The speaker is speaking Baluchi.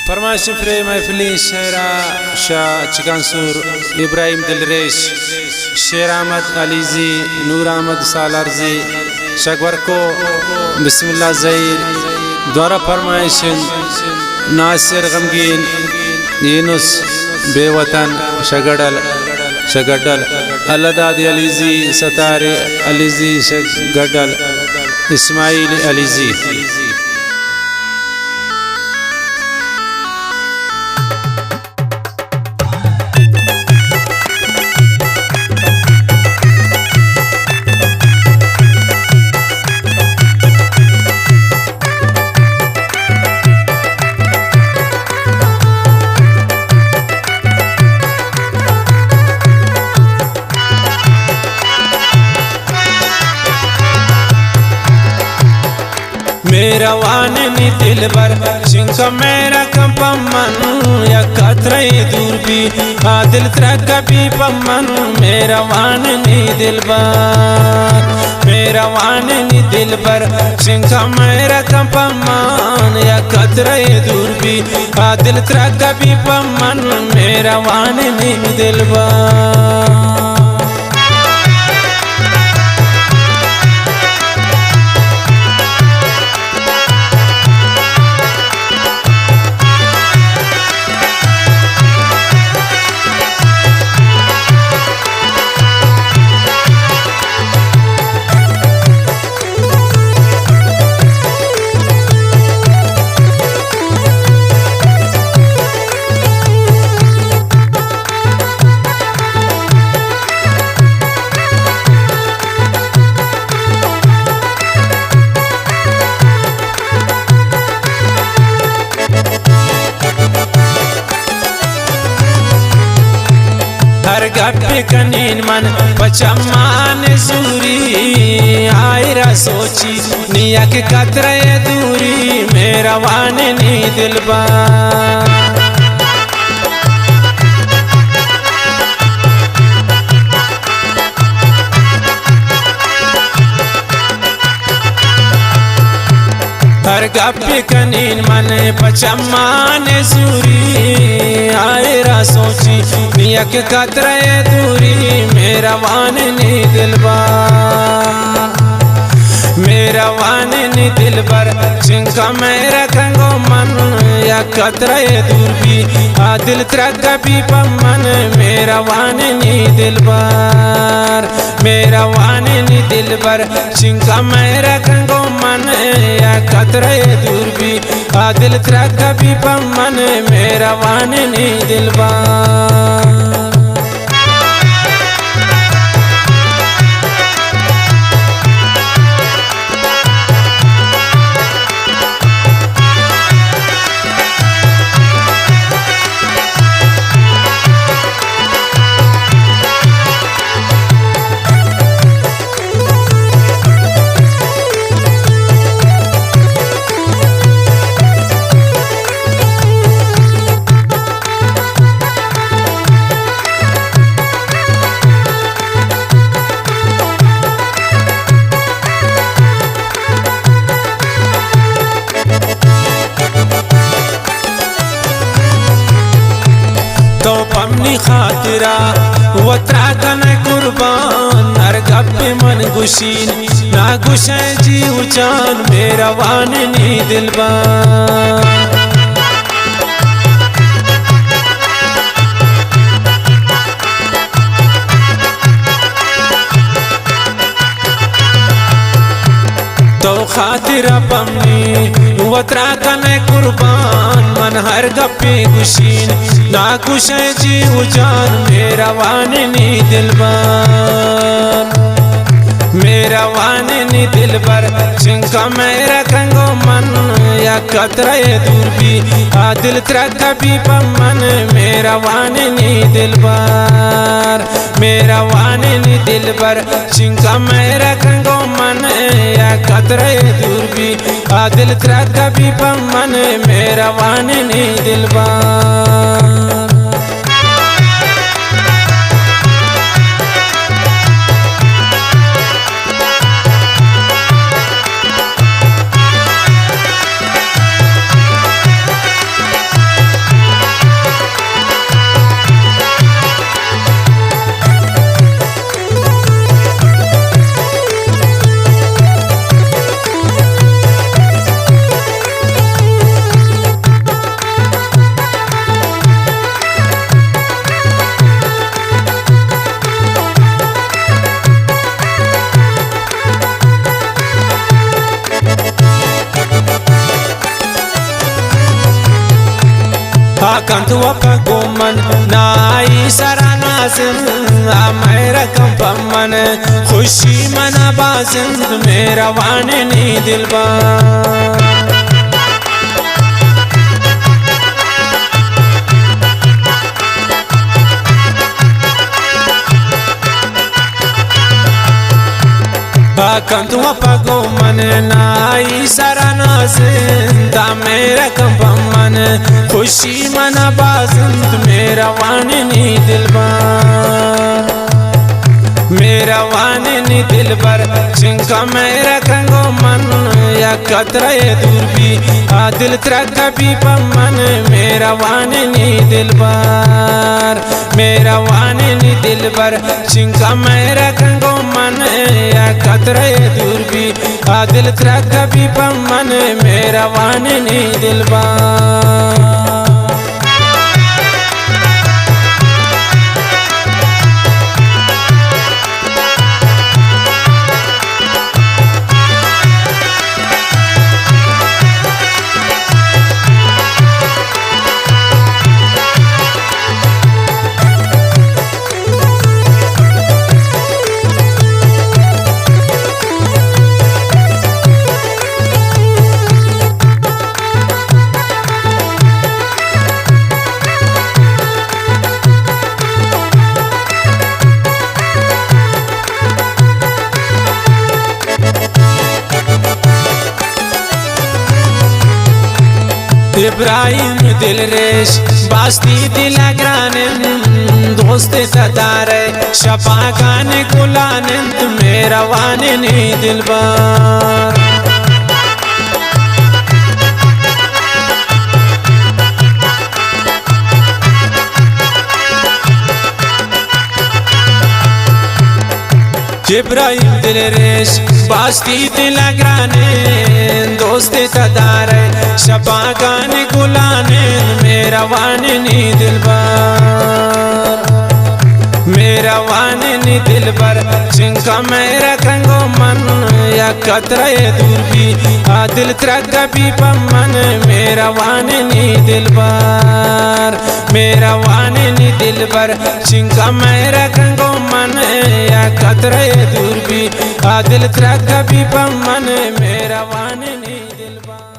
فرمائش پرے محفلی شعرا شاہ چکانسور، ابراہیم دلریش، شیر احمد علیزی، نور احمد سالارزی، شاہ گورکو، بسم اللہ زہیر، دوارہ فرمائش انت ناصر غمگین، یونس بے وطن، شاہ گڈل، شاہ گڈل، اللہ داد علیزی، ستار علیزی، شاہ گڈل، اسماعیل علیزی۔ مہروانیں نی دلبر، چنکا مہر کن پہ من، یک قطرہ دور بی، آ دل ترک بی پہ من۔ مہروانیں نی دلبر، مہروانیں نی دلبر، چنکا مہر کن پہ من، یک قطرہ دور بی، آ دل ترک بی پہ من۔ مہروانیں نی دلبر۔ ہر گپ کنین من پہ چمان زوری، آئرا سوچی نی یک قطرہ دوری۔ مہروانیں نی دلبر۔ ہر گپ کنین من پہ چمان زوری، آئرا سوچی نی یک قطرہ دوری۔ مہروانیں نی دلبر، مہروانیں نی دلبر، چنکا مہر کن گوں من، یک قطرہ دور بی، آ دل ترک بی پہ من۔ مہروانیں نی دلبر، مہروانیں نی دلبر، چنکا مہر کن گوں من، یک قطرہ دور بی، آ دل ترک بی پہ من۔ مہروانیں نی دلبر۔ تو پمنی خاطرا وترا کن قربان، ہر گپ من گوشین نا گوشے جی و جان، مہروانیں نی دلبر۔ تو خاطر پمنی وترا کن قربان، من ہر گپے گوشین نا گوشے جی و جان، مہروانیں نی دلبر۔ مہروانیں نی دلبر، چنکا مہر کن گوں من، یک قطرہ دور بی، آ دل ترک بی پہ من۔ مہروانیں نی دلبر، مہروانیں نی دلبر، چنکا مہر کن گوں من، یک قطرہ دور بی، آ دل ترک بی پہ من۔ مہروانیں نی دلبر۔ آ کنت وپا گوں من، نائی سرا نازند، آ مہر کن پہ من، خوشی منا بازند، مہروانینی دلبر۔ آ کنت وپا گوں من، نائی سرا نازند، آ مہر کن پہ من، خوشی منا بازند، مہروانینی دلبر۔ مہروانینی دلبر، چنکا مہر کن گوں من، یک قطرہ دور بی، آ دل ترک بی پہ من، مہروانینی دلبر۔ مہروانینی دلبر، چنکا مہر کن گوں من، یک قطرہ دور بی، آ دل ترک بی پہ من، مہروانینی دلبر۔ ابراہیم دلریش، باستی دل گران انت، دوست تدارے، شپاگان گلان انت، مہروانینی دلبر۔ جبرائیل دلریش، باستی دل گرانین، دوست تدارے، شپاگان گلانین، مہروانینی دلبر۔ مہروانینی دلبر، چنکا مہر کن گوں من، یک قطرہ دور بی، آ دل ترک بی پہ من، مہروانینی دلبر۔ مہروانینی دلبر، چنکا مہر کن گوں من، یک قطرہ دور بی، آ دل ترک بی پہ من، مہروانینی دلبر۔